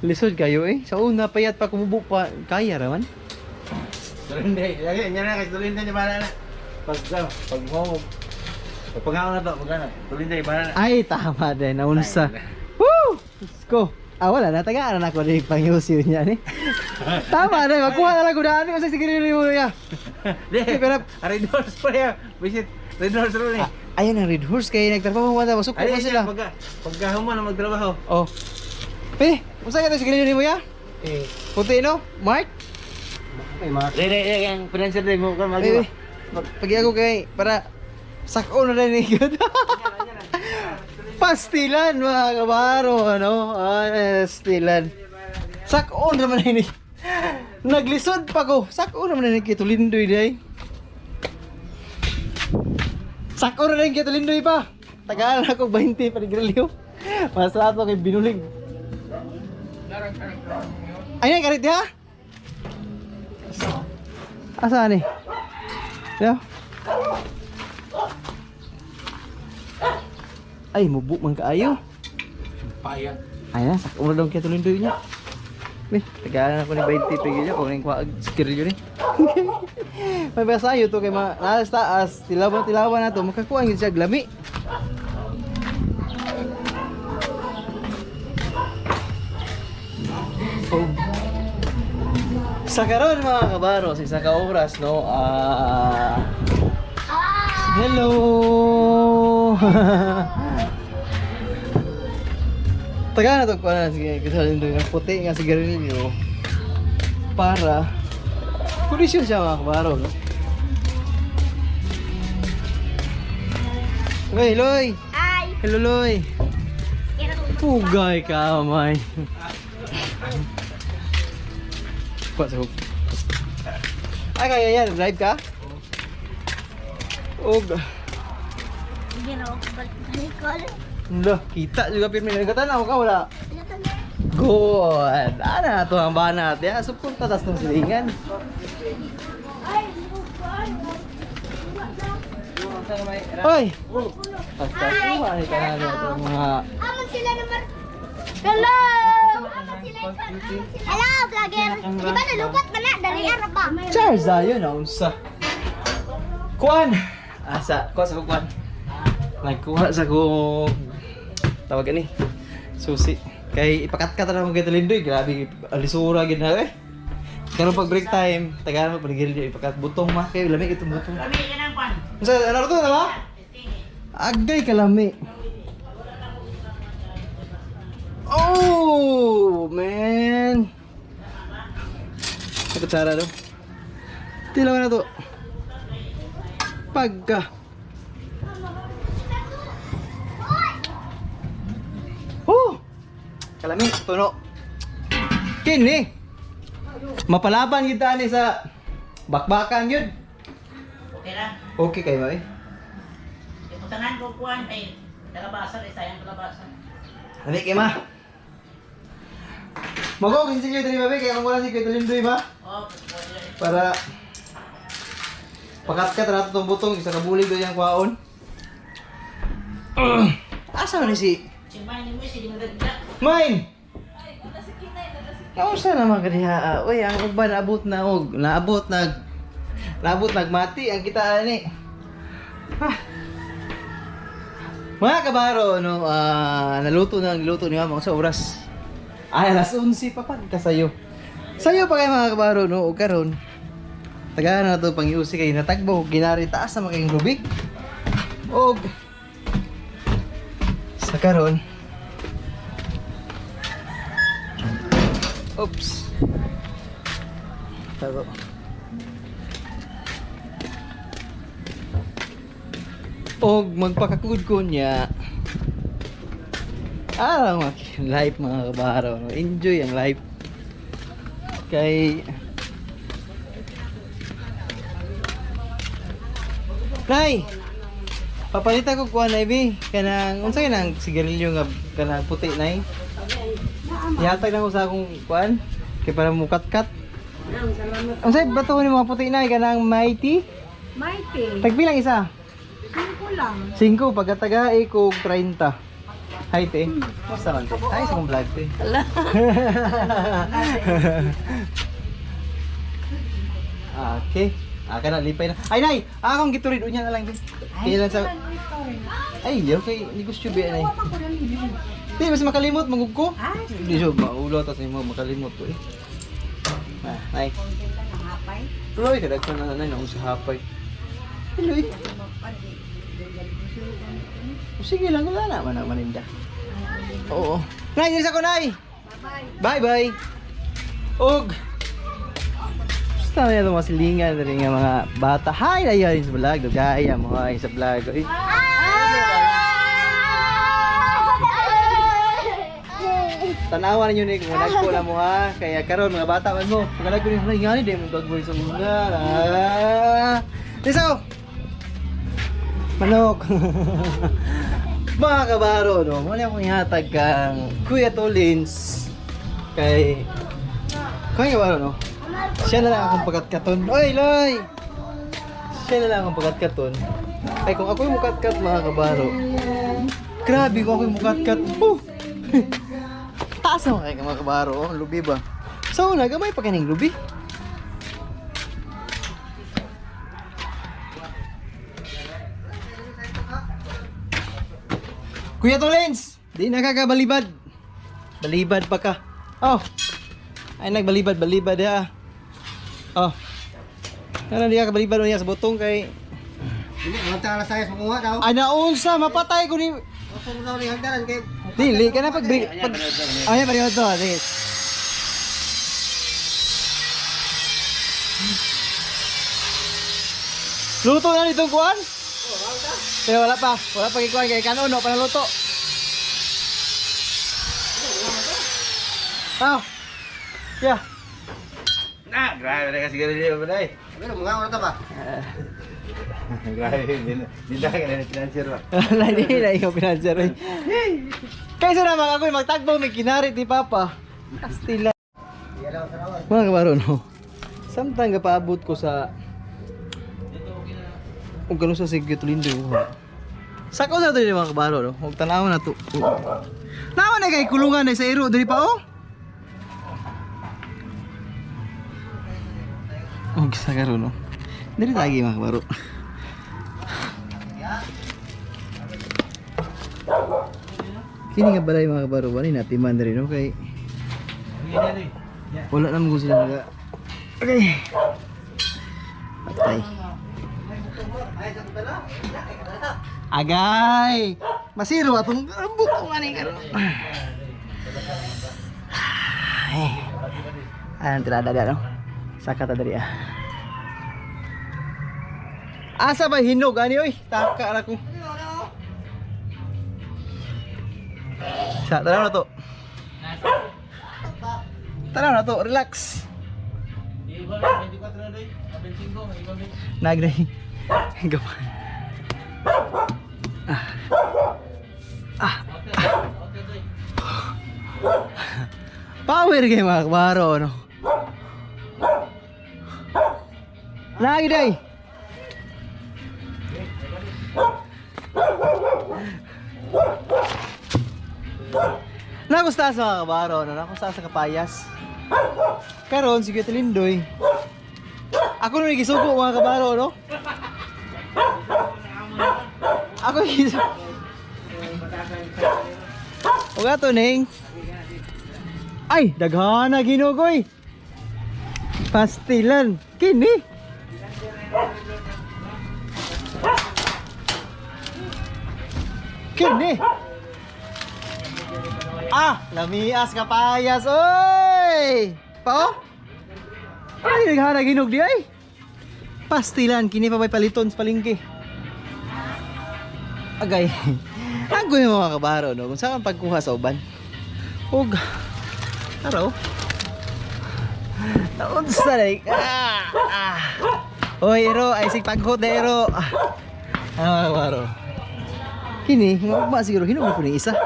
Speaker 1: Lisod kayo eh. Sa una payat pa kumubo pa kaya raman.
Speaker 3: Tulinde. Lagi nya na kay tulinde niya para na. Pag pag mo pag pangaon na to, pag ano. Tulinde para na.
Speaker 1: Ay tama din naunsa. Woo! Let's go. Ah, wala na tagaan na ako ni pangyusi niya ni. Tama na, makuha na lang ko daan kasi sige mo niya.
Speaker 3: Di,
Speaker 1: Pero
Speaker 3: Red horse pa ya. Visit Red horse ron eh.
Speaker 1: Ah, ayun ang Red Horse kay nagtrabaho mo na masuko
Speaker 3: Ay,
Speaker 1: pa sila.
Speaker 3: Pagka pagka human na magtrabaho.
Speaker 1: Oh. Pe, unsa ka to sige nimo ya?
Speaker 4: Eh,
Speaker 1: Puti no? Mark?
Speaker 4: may mga
Speaker 3: Re re re ang financer din mo ka
Speaker 1: Eh,
Speaker 3: magiwa.
Speaker 1: pagi ako kay para sako na rin ikot. Pastilan mga kabaro, ano? Ah, pastilan. Sakon naman ini. Naglisod pa ko. Sakon naman ini kay Tulindoy day. Sakon na rin kay Tulindoy pa. Tagaan ako 20 pa ni Mas ato kay binulig. Ay, karit ha? Asa ni? Yo. Ay, mubo man kaayo.
Speaker 2: Payat.
Speaker 1: Ay na, sak ulo daw kaya tulindoy niya. Be, tagalan ako ni 20 pigil niya, kung kuha skill ni. May basayo to kay mga nasa taas, tilawan-tilawan na to, makakuha gyud siya glami. Oh. Sa karon mga kabaro, sa isa ka oras no, hello. Taga na to kuha na sige kasi ng puti nga sigarilyo para kondisyon siya mga kabaro no. Hey, Loy!
Speaker 6: Hi!
Speaker 1: Hello, Loy! Pugay ka, may. Kuha sa hook. Ay, kaya yan. Drive ka? Og. Lah, kita juga pirmi. Nagkatanaw ka, wala. Good. Ana to ang banat. Ya, suporta tas tong silingan. Hoy. Basta kuha ni tanan ato mga
Speaker 6: Aman sila naman. Hello! Aman sila. Hello, vlogger. Di ba nalubat man na? Dali ara ba?
Speaker 1: Charge ayo na unsa. Kuan. Asa, kuha sa kuan. Nagkuha sa ko tawag ani. Susi. Kay ipakatkat na mo kay Talindoy, grabe alisura gid na eh. Karon pag break time, tagaan mo panigil ipakat butong ma kay lami itong butong.
Speaker 5: Kami ka ng kwan.
Speaker 1: Unsa ano to na ba? Agay kalami. Oh, man. Sa kutsara do. Tilaw na to. Pagka. Oh! Kalami, tuno. Kini. Mapalaban kita ani sa bakbakan yun.
Speaker 5: Okay na.
Speaker 1: Okay kayo ba eh?
Speaker 5: Iputangan ko kwan kay kalabasan eh sayang kalabasan.
Speaker 1: Dali kay ma. Mago kung sige diri babe kaya kung wala si Kuya Lindoy ba?
Speaker 5: Oh,
Speaker 1: Para pakatkat na itong butong isa ka bulig doon yung kwaon. Asa man ni si
Speaker 5: si Mine mo si Dinagda.
Speaker 1: Mine? Nausa naman kaniya. Uy, ang uban naabot na og naabot nag naabot nagmati ang kita ani. Ha. Mga kabaro, no, naluto na ang luto ni Mama sa oras. Ay, alas 11 pa pagkasayo. Sayo pa kayo mga kabaro, no, og karon. Tagaan na to pangiusi kay natagbo ginari taas na makayong lubig. Og sa karon. Oops. Tago. Og magpakakud ko niya. Araw mga life mga kabaro. No? Enjoy ang life. Kay Nay! Papalitan ko kuha na ibi. Kanang unsa kanang sigarilyo nga kanang puti nay? Ihatag na ko sa akong kuan kay para mukat-kat. Unsay bato ni mga puti nay kanang mighty?
Speaker 5: Mighty,
Speaker 1: Tagpilang isa?
Speaker 5: singko lang.
Speaker 1: 5 pagkataga ko 30. Hi te. Kumusta man te? Hi sa akong vlog te. Okay. Ah, kana lipay na. Ay nay, akong giturid unya na lang te. Kaya lang sa Ay, yaw kay negosyo ba nay. Di mas makalimot mangug ko. Di so maulo tas nimo makalimot ko eh. Ah, nay. Tuloy ka dagko na nay nang sa hapay. Tuloy. Sige lang, wala na man ang maninda. Oo. Nay, diri sa ko, nay. Bye bye. Og Basta na yung mga silingan diri nga mga bata. Hi, dayon sa vlog. Dugaya mo hi sa vlog. Uy. Tanawa ninyo ni kung nagko na mo ha. Kaya karon mga bata man mo. Pag nagko ni hala ngani di mo gagboy sa mga. Ah. Lisa. Manok. Mga kabaro, no, muna akong ihatag kang Kuya Tolins kay Kuya kabaro, no? Siya na lang akong pagkatkaton. Oy, Loy! Siya na lang akong pagkatkaton. Ay, kung ako'y mukatkat, mga kabaro. Grabe kung ako'y mukatkat. Oh! Taas naman kayo, mga kabaro. Oh, lubi ba? So, nagamay pa kaning lubi. Kuya Tolens! Di nakakabalibad. Balibad pa ka. Oh! Ay, nagbalibad, balibad ya. Oh. Ano, di ka kabalibad niya sa butong kay...
Speaker 4: Dili, mga tala sayas makuha daw.
Speaker 1: Ay, naunsa, mapatay ko ni...
Speaker 4: Gusto mo daw ni hagdanan kay
Speaker 1: Dili ka na pag... pag ay, pareho to. Sige. Luto na nitong kuan? Pero wala pa. Wala pa kikuan kay kanon, no, pa naluto. Oh. Yeah.
Speaker 3: Na, grabe na kasi ganun ba day.
Speaker 4: Pero mga oras ta ba?
Speaker 3: Grabe, hindi na ka na financier ba.
Speaker 1: Wala, di na ikaw pinanser. Oy. Kaysa naman ako'y magtagbo may kinari ni Papa. Kastila. Mga kabaro, no? Samtang kapaabot ko sa... Kung ganun sa sige tulindo. Sakaw na ito yung mga kabaro, no? Huwag tanawan na to. Naman na kay kulungan na sa iro, diri pa, oh! Oh, sa karon, no? Diri tagi mga kabaro. Kini nga balay mga kabaro, wala natiman diri, no? Kay wala naman kung sila naga. Okay. Patay. Agay! Masiro atong butong ani karon. Ay. Anong tirada da no? Saka ta diri ah. Asa ba hinog ani oy? Taka ra ko. Sa tanaw na to. Tanaw na to, relax. Nagre. Gamay. Ah. Ah. Ah. Power kay mga kabaro, no? Lagi day. Nagusta sa mga kabaro, no? Nagusta sa kapayas. Karon si Kuya Tilindoy. Ako nung nagisugo mga kabaro, no? Ako gisugo. O gato, Neng. Ay, daghana ginugoy. Pastilan. Kini. Kini. Ah, lamias kapayas, oy! Pao? Ay, daghana ginog di ay. Pastilan, kini pa may paliton sa palengke. Agay. Agoy mga kabaro, no? Kung saan ang pagkuha sa uban. Ug, araw. Naunsa na ah, ah. Oy, ero, ay sig paghot na ero. Ah, ano mga kabaro? Kini, ba siguro hinog na po ni isa.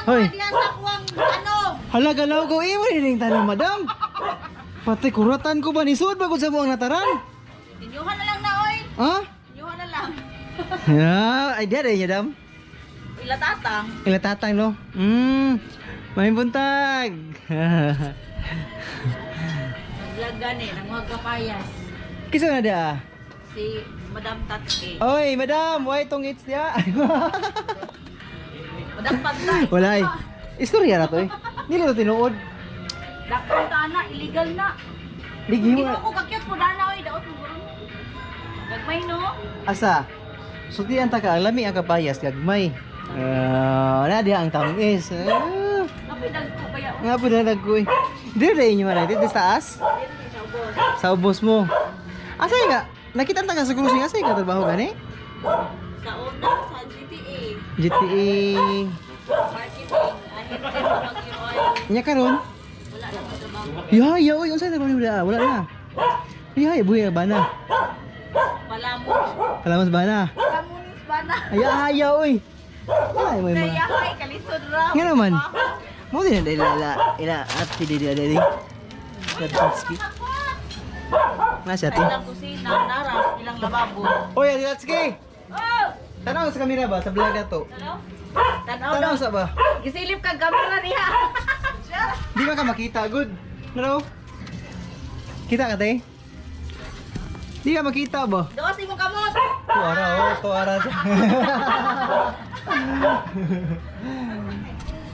Speaker 1: Hoy.
Speaker 5: Sa kuwang ano?
Speaker 1: Hala galaw ko imo ni tanong madam. Patay kuratan ko ba ni sud ba gud sa buang nataran?
Speaker 5: Inyuhan na lang na oy.
Speaker 1: Ha?
Speaker 5: Inyuhan na lang.
Speaker 1: Ya, ay diya niya dam.
Speaker 5: Ilatatang.
Speaker 1: Ila tatang no. May buntag.
Speaker 5: Nag-vlog gani, nanguhag kapayas.
Speaker 1: Kisa na dia?
Speaker 5: Si Madam Tatke.
Speaker 1: Oy, madam, why tong it's dia?
Speaker 5: Madam Pantay.
Speaker 1: Wala eh. Istorya na to eh. Dili to tinuod.
Speaker 5: Dakong ta na, illegal na.
Speaker 1: Ligi mo.
Speaker 5: Ginoo ko kakyot po na oy, daot mo guro. Gagmay no.
Speaker 1: Asa? Sultian ta ka, lami ang kapayas gagmay. Ah, na diha ang tamis. Ah.
Speaker 5: Kapoy dagko pa ya.
Speaker 1: Nga po na nagko eh. Dili na inyo man dito sa taas.
Speaker 5: Sa
Speaker 1: Sa
Speaker 5: ubos.
Speaker 1: ubos mo. Asa nga? Nakita ta ka sa cruising asa ka trabaho gani?
Speaker 5: Sa una sa GTA.
Speaker 1: GTA.
Speaker 5: Marketing, ahente sa mag-oil.
Speaker 1: Nya karon?
Speaker 5: Wala na trabaho.
Speaker 1: Ya, ya oy, unsa trabaho ni wala? Wala na. Ya, ya buhi ba na?
Speaker 5: Palamon.
Speaker 1: Palamas ba na?
Speaker 5: Palamunis ba na?
Speaker 1: Ay, ay, oy. Ay, may mga.
Speaker 5: Kaya ay kalisod ra.
Speaker 1: Nga naman. Mo din na ila ila ila at di di di. Si Atski. Na siya ate.
Speaker 5: Ilang kusina, naras, ilang lababo.
Speaker 1: Oy, Ate Atski! Tanaw sa kamera ba? Sa vlog na to.
Speaker 5: Tanaw
Speaker 1: Tanaw
Speaker 5: daw.
Speaker 1: sa ba?
Speaker 5: Gisilip kag kamera niya.
Speaker 1: Di ba ka makita? Good. Naraw? Kita ka, te? Di ka makita ba?
Speaker 5: Doos imong kamot.
Speaker 1: Tuara, oh. Tuara siya.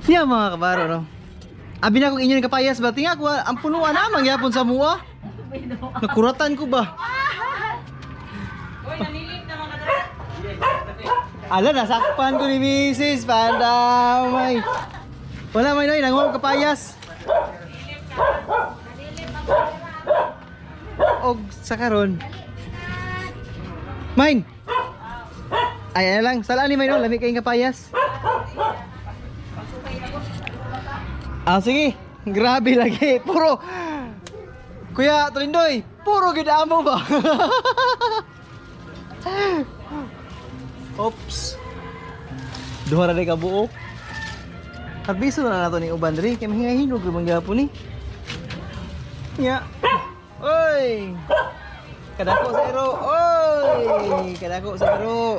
Speaker 1: Niya mga kabaro, no? Abi na kong inyo kapayas ba? Tinga ko, ang punuan na, mangyapon sa mua. Nakuratan ko ba?
Speaker 5: Uy, nanilip na mga kadara.
Speaker 1: Ala, nasakpan ko ni Mrs. Pandamay. Wala may noy, nanguha ko kapayas. Og sa karon. Mine. Ay, ano lang, salaan ni Mine, no? Lami kayong kapayas. Ah, sige. Grabe lagi. Puro. Kuya Tulindoy, puro gid amo ba? Oops. Duha ra ka buok. Karbiso na nato ni uban diri kay mahingahinog ra man gyapon ni. Nya. Oy. Kadako sa ero. Oy, kadako sa ero.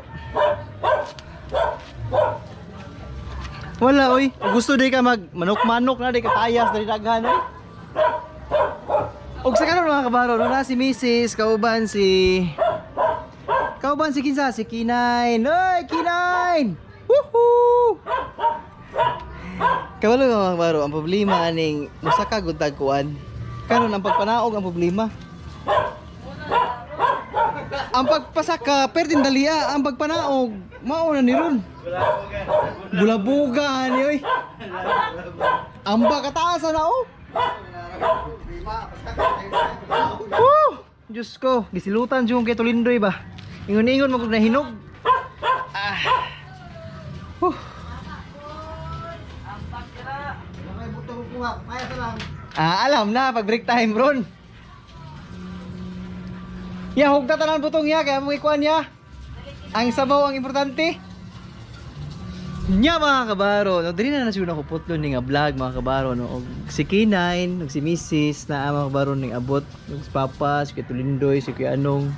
Speaker 1: Wala oy. Gusto di ka mag manok-manok na di ka payas diri daghan oy. Og sa karon mga kabaro, no, na si Mrs. Kauban si kinsa si Kinain. Oy, Kinain! Woohoo! Kabalo nga mga kabaro, ang problema aning musaka gud tag kuan. Karon ang pagpanaog ang problema. Ang pagpasaka, perdin dalia, ang pagpanaog, mao na ni ron. Bulabuga ni oy. Amba kataas na oh. Woo! Diyos ko, gisilutan jud kay Tulindoy ba. Ingon-ingon mo kog nahinog. Ah. Whew.
Speaker 4: May butong kuha, kaya sa lang.
Speaker 1: Ah, alam na pag break time ron. Ya, hugta tanan butong ya kaya mo ikuan ya. Ang sabaw ang importante. Nya mga kabaro, no diri na na siguro ako putlo ni nga vlog mga kabaro no. Og si K9, og si Mrs. na ang mga kabaro ning abot, og si Papa, si Kuya Tulindoy, si Kuya Anong.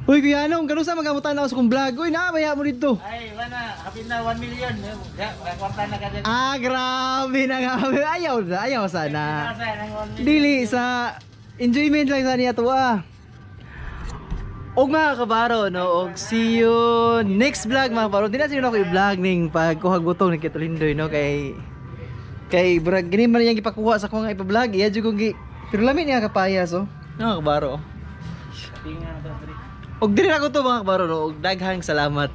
Speaker 1: Uy Kuya Anong, kanusa magamutan na ako sa kong vlog? Uy, naabaya mo dito.
Speaker 3: Ay, wala. Hapin na 1 million. Ya, kwarta na ka dyan.
Speaker 1: Ah, grabe na grabe. Ayaw na, ayaw sana.
Speaker 3: Nasa ng 1 million.
Speaker 1: Dili sa enjoyment lang sa niya to ah. Og mga kabaro no, og see you next vlog mga kabaro. Di na siguro ako i-vlog ning pagkuha butong ni Kito Lindoy no kay kay brag gini man niyang gipakuha sa akong ipa-vlog. Iya jud kong gi pero lami niya kapayas oh. No, mga kabaro.
Speaker 3: Tingnan na to, pre.
Speaker 1: Og diri na ko to mga kabaro no, og daghang salamat.